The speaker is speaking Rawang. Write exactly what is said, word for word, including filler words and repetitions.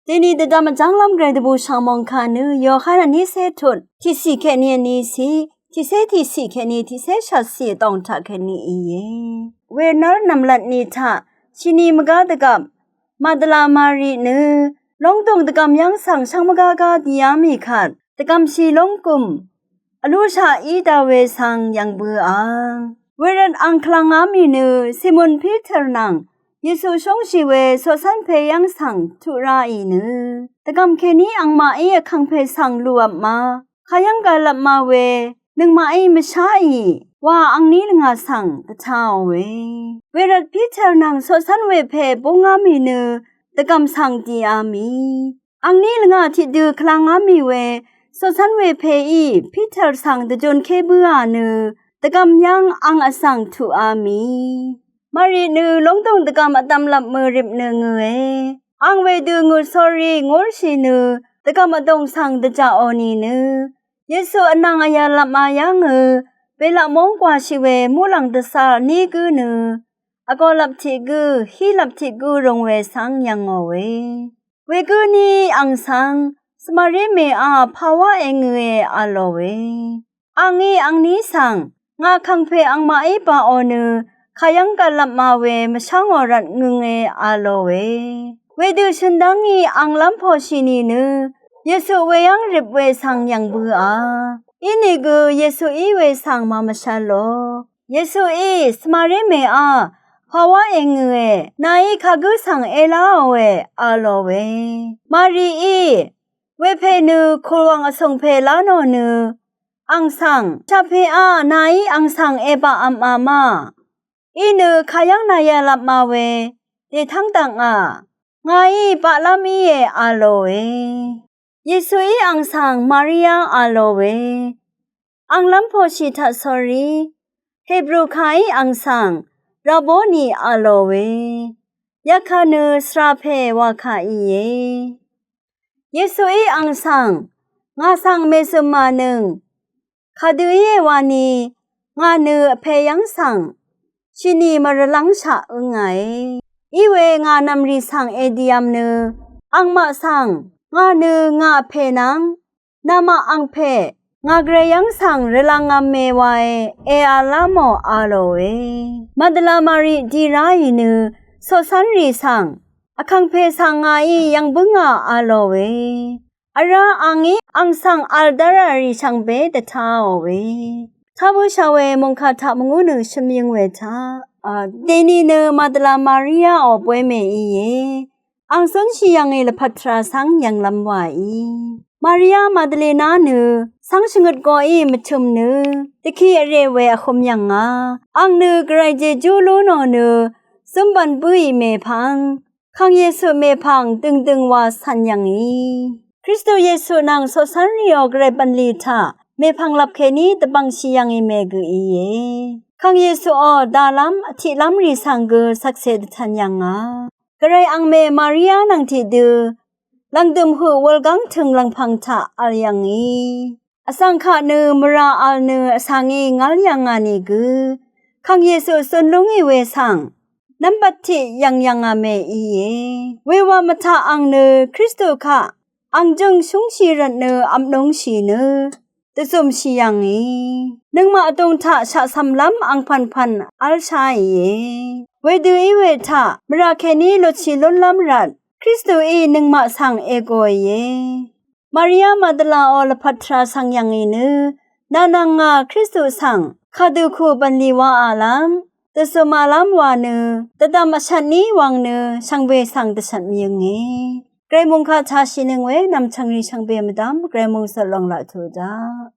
Dèní dvdvm vjv́nglv́m gvray dvbù shv̀ng mòngkà nø Yohan vnícé tut tiqciq kèní vníciq, tiqcé tiqciq kèní tiqcé shvtciq vdòng taq kèní íe. Wenv́r nv̀mlat ni taq shini mvgá dvgvp Magdala Mari nø lóngdùng dvgv̀m yv́ng svng shv́ng mvgágá dìá mì kvt dvgv̀mshì lónggùm vlúshaq í dá we svng yv̀ng bǿà. Wervt ang kvlvngá mì nø Simon Piter nvng Yesu shóngshì we coqcv́n pè yv́ng svng tuq ráì nø, dvgv̀m kèní angmaqí vkàngpè svng lùvpma kayv́ng gvlvpma we nøngmaqí mvsháì wa angní lvngà svng dvtaòe. Wervt Piter nvng coqcv́n wepè búngá mì nø dvgv̀m svng dìá mì. Angní lvngà tiqdø kvlvngá mì we coqcv́n wepèí Piter svng dvjunké bǿà nø dvgv̀m yv́ng ang vsvng tuqá mì. Mari nø lóngdùng dvgv̀m vdvmlvp mø̀ rip nø ngø̀e. Ang wedø ngø̀ sórí ngúrshì nø dvgv̀m vdùng svng dvjaqò nìnø Yesu vnvng vyv̄lvpma yv́ngø Belaq móng gwàshì we muqlàng dvcā vní gǿ nø vgōlvp tiq gǿ, hílvp tiq gǿ rūng we svng yv̀ngòe. Wegǿ ní ang svng Samari mèá pàwá èngø̀e a lòe. Angí angní svng ngà vkàngpè angmaqí baqò nø kayv́ng gvlvpma we mvshá ngò rvt ngønge a lòe. Wedø shø̀n dv́ngí ang lv́mpòshì nìnø Yesu weyv́ng rip we svng yv̀ng bǿà. Inìgø Yesuí we svng màmvshv̄l lò. Yesuí Samari mèá pàwá èngø̀e, nàí kagǿ svng èláòe a lòe. Marií wepè nø kùlwàng vsùngpè lá nò nø ang svng shaqpèá nàí ang svng èbaqv̄mā ma. Inø kayv́ng nàyv̄lvpma we dètv́ng dvngà ngàí baqlv́m íe a lòe. Yesuí ang svng Maria a lòe. Ang lv́mpòshì taq sórí Hebru kàí ang svng Raboni a lòe. Yakà nø svrapè wakà íe. Yesuí ang svng ngà svng mèzø̀mànøng kadø íe wani ngà nø vpè yv́ng svng shini mvrvlv́ngshaq ǿngàe. Iwe ngà nv̀mrì svng èdìvm nø angmaq svng ngà nø ngà vpè nvng namaq angpè ngà gvray yv́ng svng rvlv̄ngv̄me wae èv̄lá mò a lòe. Magdala Mari dì ráì nø coqcv́nrì svng vkàngpè svng ngàí yv̀ng bǿngà a lòe. Vrá angí ang svng v̄l dv́rà rì shvngbe dvtaòe. Tá bǿshà we mòngkà taq mvngú nø shømyøng we taq a dèni nø Magdala Mariaò bwe mè íe. Ang zúnshì yv̀ngì lvpat tvrà svng yv̀nglv̄m wàí. Maria Magdalena nø svng shvngøt goqí mvtø̄m nø dvki vrè we vhø̄m yv̀ngà. Ang nø gvray jejú lú nò nø zúmbv̀n bǿì mèpvng kàng Yesu mèpvng døngdøng wa cv̀n yv̀ngì. Kristu Yesu nvng coqcv́nrìò gvray bv̀nlì taq mèpvng lvp kèní dvbv̀ngshì yv̀ngì mègø íe. Kàng Yesuò dalv́m vtiqlv́mrì svng gø shvkse dvtv̄n yv̀ngà. Gvray angmè Maria nvng tiqdø lv̀ngdø̀m høq wulgv́ng tø̀ng lv̀ngpv̀ng taq v̄l yv̀ngì. Vsvng kaq nø mvrà v̄l nø vsvngí ngv́l yv̀ngà nìgø kàng Yesu zun lúngì we svng nv́mbat tiq yv̀ng yv̀ngà mè íe. Wewa mvtaq ang nø Kristu kaq ang jø̀ng shúngshì rvt nø vpnúngshì nø dvzùmshì yv̀ngì. Nøngmaq vdùng taq shaqcv̀mlv́m angpv̀npv̀n v́lsháìe. Wedø í we taq mvrà kèní lutshì lúnlv́m rvt Kristuí nøngmaq svng ègòìe. Maria Magdalaò lvpat tvrà svng yv̀ngì nø nà nvng ngà Kristu svng kadø ku bv̀nlì waàlv́m dvzùmàlv́m wa nø dvdv̀m vshvt ní wvng nø shvngbe svng dvshvt mvyønge. Gvray mòngkà taq shìnøng we nv̀mchv̀ngrì shvngbe mvdv̀m gvray mòngsvt lòng laq tuq daq.